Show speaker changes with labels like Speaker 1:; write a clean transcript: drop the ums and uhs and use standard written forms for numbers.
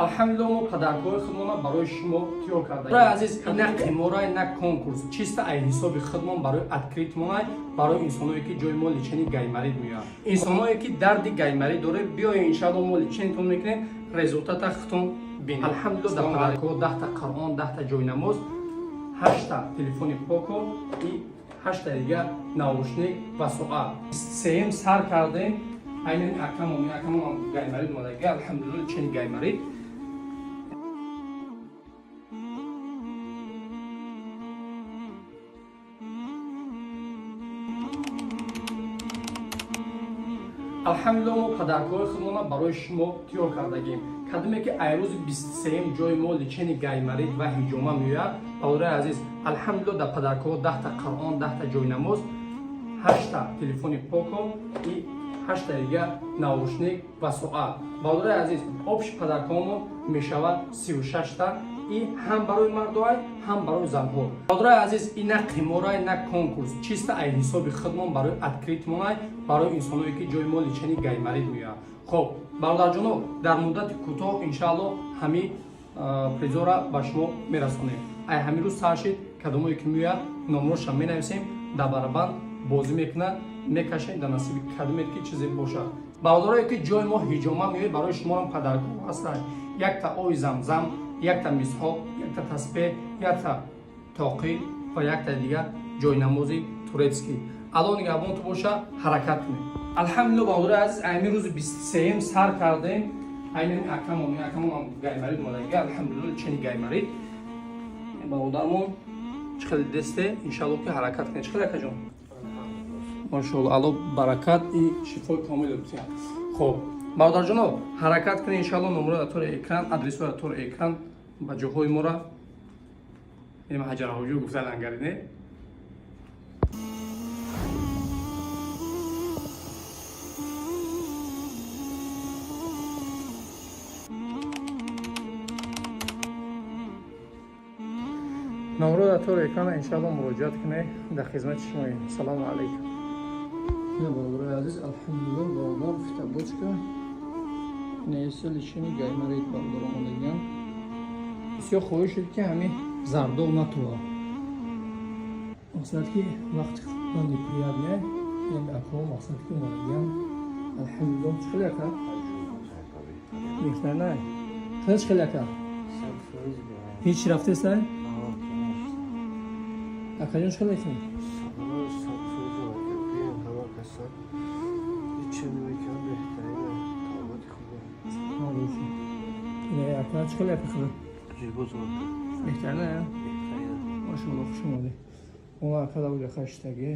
Speaker 1: Алҳамдулилло, мо падаркҳои худмона барои шумо тиёр кардаем. Барои азиз, на қиморай, на конкурс, чисто ай ҳисоби худмон барои открытмонай, барои инсоное ки ҷои мо лечение гайморит меояд. Инсоное ки дарди гайморит доред, биёед, иншаалло мо лечениятон мекунем, результата худтон бинед. Алҳамдулилло, дар подаркҳо 10та Қуръон, 10та ҷойнамоз, 8та телефони Поко и 8та дига наушник ва соат. Сеюм сар кардем, айнан акамон гайморит омадаги. Алҳамдулилло, лечение гайморит. Алҳамдулилло, мо падаркҳои худмона барои шумо тиёр кардагим. Кадоме ки ай рӯзи 23-м ҷои мо лечение гайморит ва ҳиҷома меояд, бародари азиз, алҳамдулилло, дар падаркҳо 10та Қуръон, 10та ҷойнамоз, 8та телефони Поко и 8та дига наушник ва соат. Бародари азиз, общий падаркҳомо мешавад 36та и ҳам барои мардоай, ҳам барои занҳо. Бародари азиз, и на қиморай, на конкурс, чисто ай ҳисоби худмон барои открытмонай, барои инсоное ки ҷои мо лечение гайморит меояд. Хоб, бародарҷоно, дар муддати кӯтоҳ, иншаалло, ҳами призора ба шумо мерасонем. Ай ҳамин рӯз сар шид, кадомое ки меояд, номроша менависем, дар барабанд бозӣ мекунад, мекашем, дар насиби кадомет ки чизе бошад. Бародарое ки ҷои мо ҳиҷома меояд, барои шумоам падаркҳо ҳастанд: якта ои замзам, якта мисҳоб, якта таспеҳ, якта тоқӣ ва якта дигар ҷойнамози турецкий. Алло нигаҳбон ту боша, ҳаракат кунед. Алҳамдулилло, бародари азиз, ҳамин рӯзи 23-м сар кардем, айнан акамон гайморит омадаги. Алҳамдулилло, лечение гайморит. Бародармон чӣ хеле десте, иншалло ки ҳаракат кунед. Чӣ хеле, акаҷон? Машоалло, Алло баракат и шифои комил битиҳад. Хоб, бародарҷоно, ҳаракат кунед, иншалло. Номро дар тори экран, адресҳо дар тори экран, ба ҷоҳои мора ҳаҷараҳоҷӯ гуфта лангари не. Номро дар тори экрана, иншалло, муроҷиат кунед, дар хизмати шумоем. Салому алайкум. Бародарои азиз, алҳамдулилло, бародар фитобочка неса лечение гайморит бародар омадагиам. Бисёр хоҳиш шуд, ки ҳамин зардол натува, мақсад ки вақти хӯрдан неприятне. Ин акро мақсад ки омадагиам, алҳамдулилло. Чӣ хеле, ака, беҳтар не? Хеле, чӣ хеле, ака, ҳеҷ рафтеста? Акаҷон, чӣ хеле кунӣ? Ака, чӣ хеле, ака, хеле беҳтар не? Машоалло, хуш омадӣ. Она ака да уҷа хаштаги.